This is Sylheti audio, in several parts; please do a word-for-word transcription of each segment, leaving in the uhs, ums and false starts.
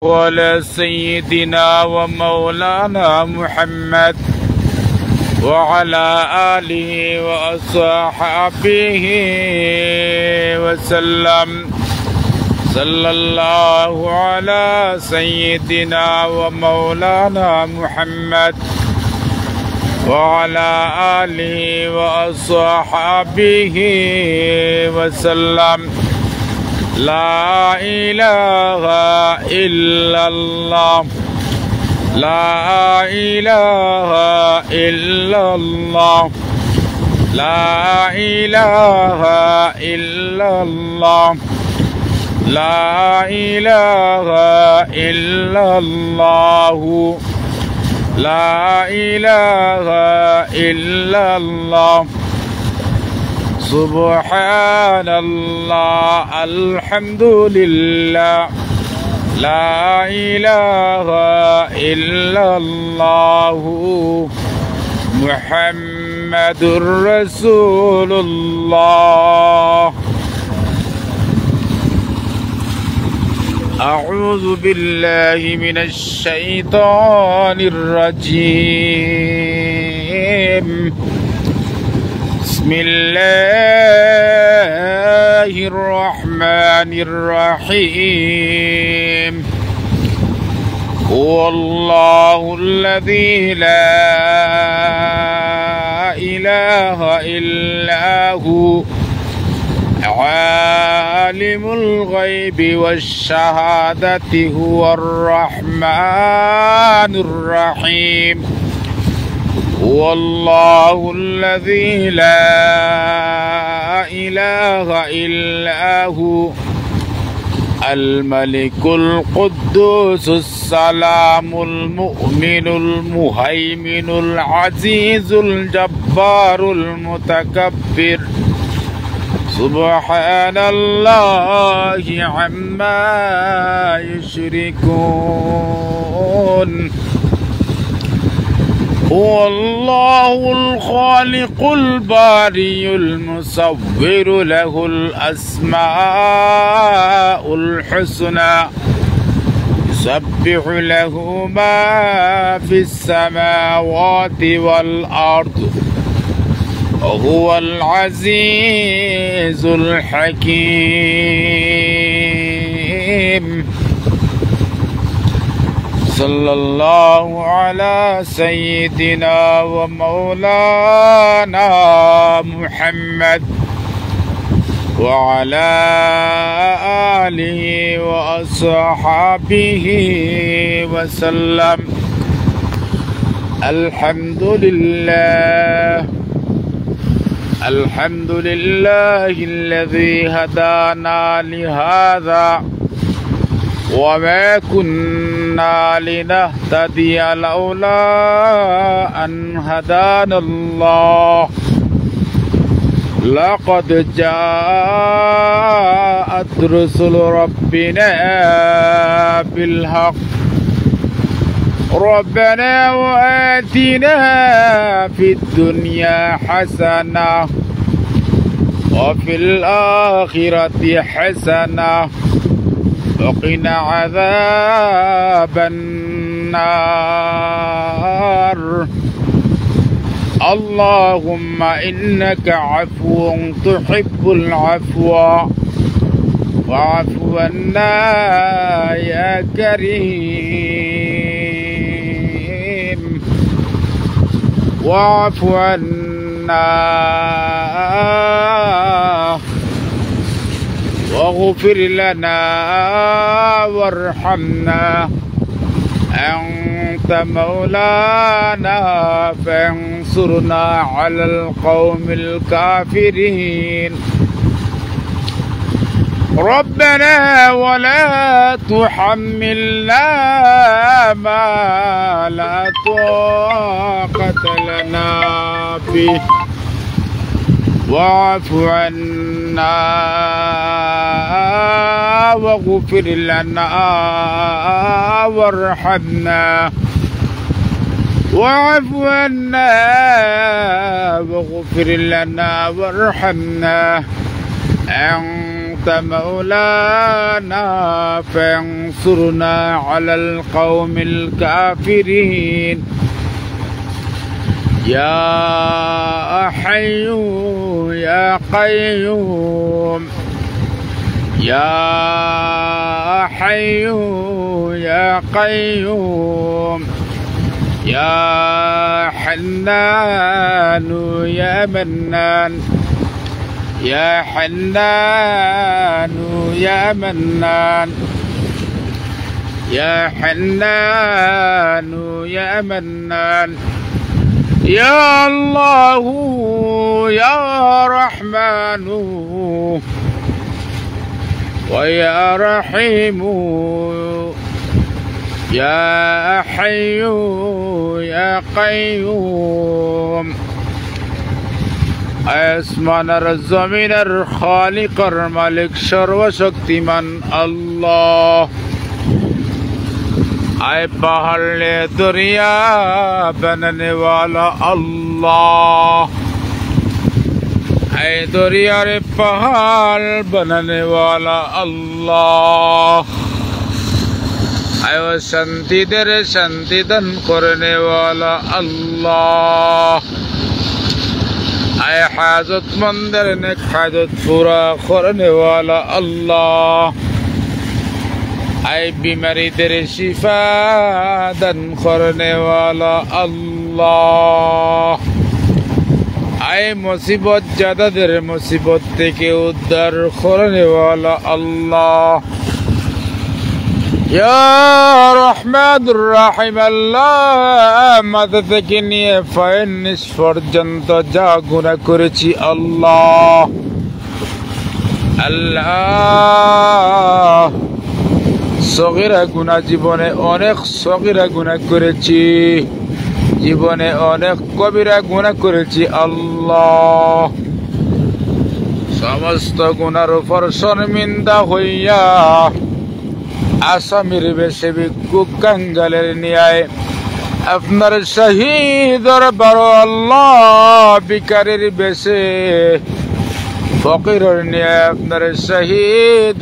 على سيدنا ومولانا محمد وعلى آله وأصحابه وسلم. صلى الله على سيدنا ومولانا محمد وعلى آله وأصحابه وسلم. لا إله إلا الله. لا إله إلا الله. لا إله إلا الله. لا إله إلا الله. لا إله إلا الله. سبحان الله. الحمد لله. لا إله إلا الله. محمد رسول الله. أعوذ بالله من الشيطان الرجيم. بسم الله الرحمن الرحيم. هو الله الذي لا إله إلا هو، عالم الغيب والشهادة، هو الرحمن الرحيم. هو الله الذي لا إله إلا هو، الملك القدوس السلام المؤمن المهيمن العزيز الجبار المتكبر. سبحان الله عما يشركون. هو الله الخالق البارئ المصور، له الأسماء الحسنى، يسبح له ما في السماوات والأرض، وهو العزيز الحكيم. صلى الله على سيدنا ومولانا محمد وعلى آله وأصحابه وسلم. الحمد لله. الحمد لله الذي هدانا لهذا وما كنا لنهتدي لولا أن هدانا الله. لقد جاءت رسل ربنا بالحق. ربنا وآتنا في الدنيا حسنة وفي الآخرة حسنة وقنا عذاب النار. اللهم إنك عفو تحب العفو فاعف عنا يا كريم، واعف عنا واغفر لنا وارحمنا، أنت مولانا فانصرنا على القوم الكافرين. ربنا ولا تحملنا ما لا طاقة لنا به، واعف عنا واغفر لنا وارحمنا، واعف عنا واغفر لنا وارحمنا، أنت أنت مولانا فانصرنا على القوم الكافرين. يا حي يا قيوم، يا حي يا قيوم، يا حنان يا منان، يا حنان يا منان، يا حنان يا منان، يا الله يا رحمن ويا رحيم، يا حي يا قيوم. আসমান আর জমিনের খালিক আর মালিক সর্বশক্তিমান আল্লাহ। اے پہاڑ نے دریا بنانے والا اللہ، اے دریا نے پہاڑ بنانے والا اللہ، اے অশান্তিদের শান্তি দান করনেওয়ালা আল্লাহ, اے হাজতমন্দের নেক হাজত পুরা করনেওয়ালা আল্লাহ, اے বিমারিদের শিফা দান করনেওয়ালা আল্লাহ, اے মুসিবত জাদাদের মুসিবত থেকে উদ্ধার করনেওয়ালা আল্লাহ। ইয়া রহমানুর রাহিম আল্লাহ, মাথা থেকে নিয়ে পায়ের নিচ পর্যন্ত যা গুনাহ করেছি আল্লাহ, আল্লাহ, সগীরা গুনাহ, জীবনে অনেক সগীরা গুনাহ করেছি, জীবনে অনেক কবিরা গুনাহ করেছি আল্লাহ। সমস্ত গুনার উপর শর্মিন্দা হইয়া আসামির বেশে ভিক্ষুক কাঙ্গালের ন্যায় আপনার শাহী দরবারো আল্লাহ, ভিখারির বেশে ফকিরের ন্যায় আপনার শাহী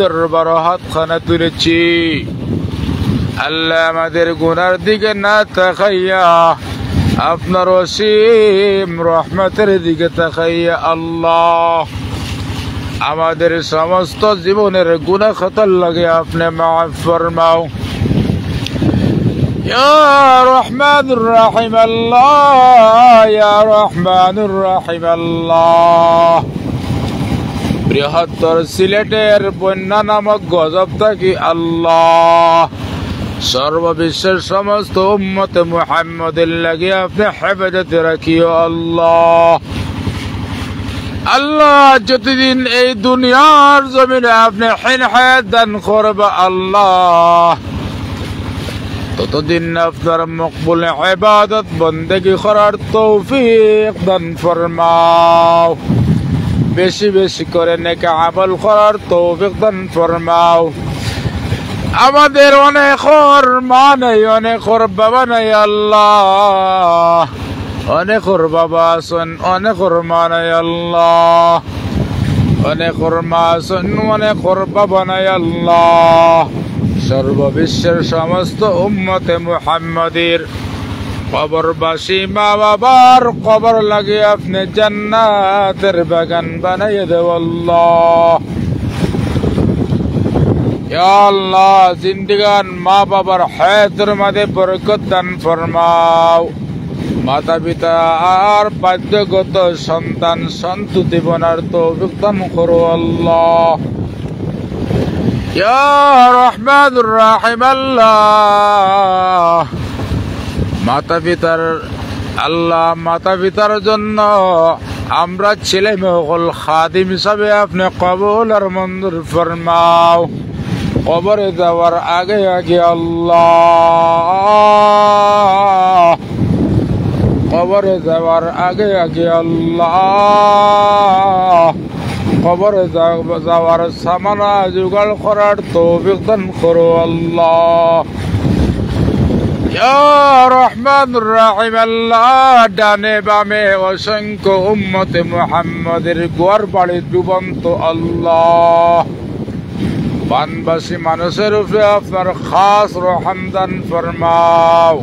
দরবারো হাতখানা তুলেছি। আল্লাহ, আমাদের গুনার দিকে না তাকাইয়া আপনার অসীম রহমতের দিকে তাকাইয়া আল্লাহ, আমাদের সমস্ত জীবনের গুনাহ খাতার লাগি আপনে মাফ ফরমাও। ইয়া রহমানুর রাহিম আল্লাহ, ইয়া রহমানুর রাহিম আল্লাহ, বৃহত্তর সিলেটের বন্যা নামক গজব থাকি আল্লাহ, সর্ববিশ্বের সমস্ত উম্মতে মুহাম্মদের লাগি আপনে হেফাজতে রাখিও আল্লাহ। আল্লাহ, যতদিন এই দুনিয়ার জমিনে আপনে হেন হায়াত দান করবা আল্লাহ, ততদিন আপনার মকবুল ইবাদত বন্দেগি করার তৌফিক দান ফরমাও। বেশি বেশি করে নেক আমল করার তৌফিক দান ফরমাও। আমাদের অনেকর মা নাই, অনেকর বাবা নাই আল্লাহ, অনেকর বাবা আছেন, অনেকর মা নাই আল্লাহ, অনেকর মা আছেন, অনেকর বাবা নাই আল্লাহ। সর্ববিশ্বের সমস্ত উম্মতে মুহাম্মদীর কবরবাসী মা বাবার কবর লাগি আপনে জান্নাতের বাগান বানাইয়া দেও আল্লাহ। ইয়া আল্লাহ, জিন্দেগান মা বাবার হায়াতের মাঝে বরকত দান ফরমাও। মাতা পিতা আর বাধ্যগত সন্তান সন্ততি বনার তৌফিক দান করো আল্লাহ। ইয়া রহমানুর রাহিম আল্লাহ, মাতা পিতার আল্লাহ, মাতা পিতার জন্য আমরা ছেলে মেয়ে হকল খাদিম হিসাবে আপনে কবুল আর মঞ্জুর ফরমাও। কবরে যাওয়ার আগে আগে আল্লাহ, কবরে যাওয়ার আগে আগে আল্লাহ, কবরে যা-, যাওয়ার সামানা জোগাড় করার তৌফিক দান করো আল্লাহ। ইয়া রহমানুর রাহিম আল্লাহ, ডানে বামে অসংখ্য উম্মতে মুহাম্মদের ঘর বাড়ি ডুবন্ত আল্লাহ। বানবাসী মানুষের উপরে আপনার খাস রহম দান ফরমাও।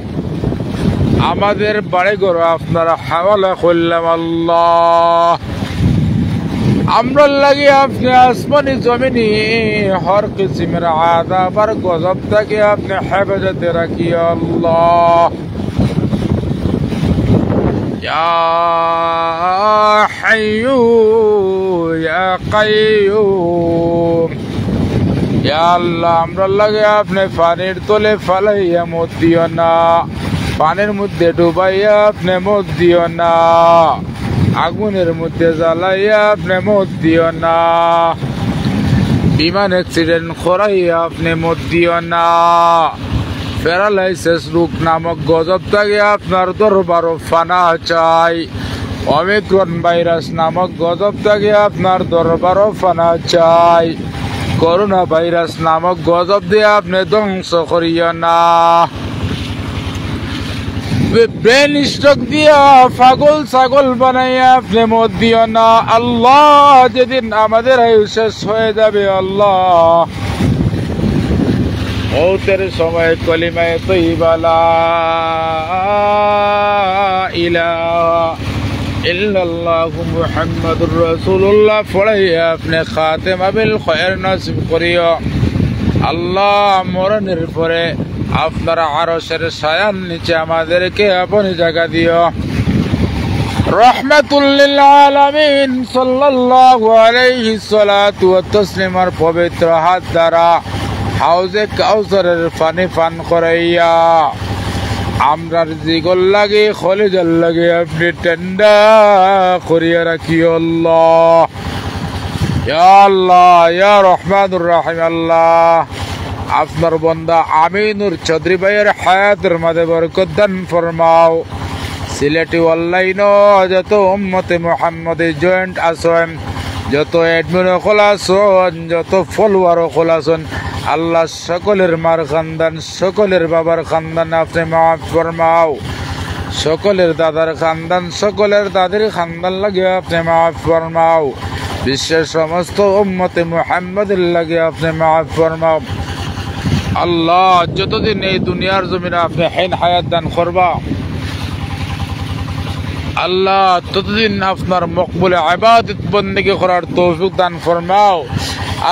আমাদের বাড়িঘর আপনার হাওয়ালা করলাম আল্লাহ। আমরার লাগি আপনে আসমানি জমিনি হর কিসিমের আযাব আর গজব থাকি আপনে হেফাজতে রাখিও আল্লাহ। ইয়া হাইয়ু ইয়া কাইয়ুম। ইয়া আল্লাহ, আমরার লাগি আপনে পানির তলে ফালাইয়া মউত দিও না, পানির মধ্যে ডুবাইয়া আপনে মউত দিও না, আগুনের মধ্যে জ্বালাইয়া আপনে মউত দিও না, বিমান অ্যাক্সিডেন্ট করাইয়া আপনে মউত দিও না। প্যারালাইসিস রোগ নামক গজব থাকি আপনার দরবারো পানা চাই। ওমিক্রন ভাইরাস নামক গজব থাকি আপনার দরবারো পানা চাই। করোনা ভাইরাস নামক গজব দিয়া আপনে ধ্বংস করিও না। ব্রেন স্ট্রোক দিয়া পাগল ছাগল বানাইয়া আপনে মউত দিও না আল্লাহ। যেদিন আমাদের আয়ু শেষ হয়ে যাবে আল্লাহ, মউতের সময় কলিমায়ে তৈবা লা ইলাহা ইল্লাল্লাহু মুহাম্মাদুর রাসূলুল্লাহ পড়াইয়া আপনে খাতেমা বিল খয়ের নসিব করিও আল্লাহ। মরণের পরে আপনার আরশের ছায়ার নিচে আমাদেরকে আপনি জায়গা দিও। রহমাতুল লিল আলামিন সাল্লাল্লাহু আলাইহি সালাতু ওয়া তাসলিমের পবিত্র হাত দ্বারা হাউজে কাউসারের পানি পান করাইয়া আমরার জিগর লাগি, খলিজার লাগি আপনি ঠান্ডা করিয়া রাখিও আল্লাহ। ইয়া আল্লাহ, ইয়া রহমানুর রহিম আল্লাহ, আপনার বন্দা আমিনুর চৌধুরী ভাইয়ের হায়াতের মাঝে বরকত দান ফরমাও। সিলেটি অনলাইনও যত উম্মতে মুহাম্মদী জয়েন্ট আছেন, যত অ্যাডমিন অকল আছেন, যত ফলোয়ার অকল আছেন, আল্লাহ সকলের মার খান্দান, সকলের বাবার খান্দান আপনি মাফ ফরমাও। সকলের দাদার খান্দান, সকলের দাদির খান্দান লাগি আপনি মাফ ফরমাও। বিশ্বের সমস্ত উম্মতে মুহাম্মদের লাগি আপনি মাফ ফরমাও। আল্লাহ, যতদিন এই দুনিয়ার জমিনে আপনি হেন হায়াত দান করবা, আল্লাহ, ততদিন আপনার মকবুল ইবাদত বন্দেগী করার তৌফিক দান ফরমাও।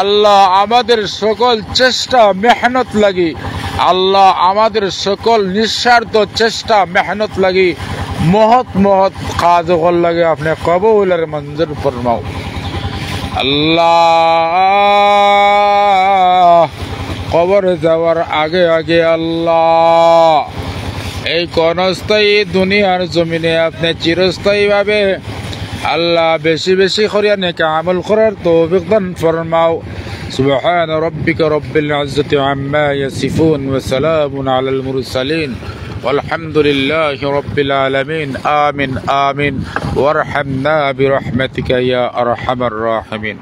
আল্লাহ, আমাদের সকল চেষ্টা মেহনত লাগি, আল্লাহ, আমাদের সকল নিঃস্বার্থ চেষ্টা মেহনত লাগি, মহৎ মহৎ কাজ অকল লাগি আপনি কবুল আর মঞ্জুর ফরমাও। আল্লাহ, কবরে যাওয়ার আগে আগে আল্লাহ, এই ক্ষণস্থায়ী দুনিয়ার জমিনে আপনি চিরস্থায়ীভাবে আল্লাহ বেশি বেশি করিয়া নেক আমল করার তৌফিক দান ফরমাও। سبحان ربك رب العزة عما يصفون وسلام على المرسلين والحمد لله رب العالمين. آمين، آمين. وارحمنا برحمتك يا أرحم الراحمين.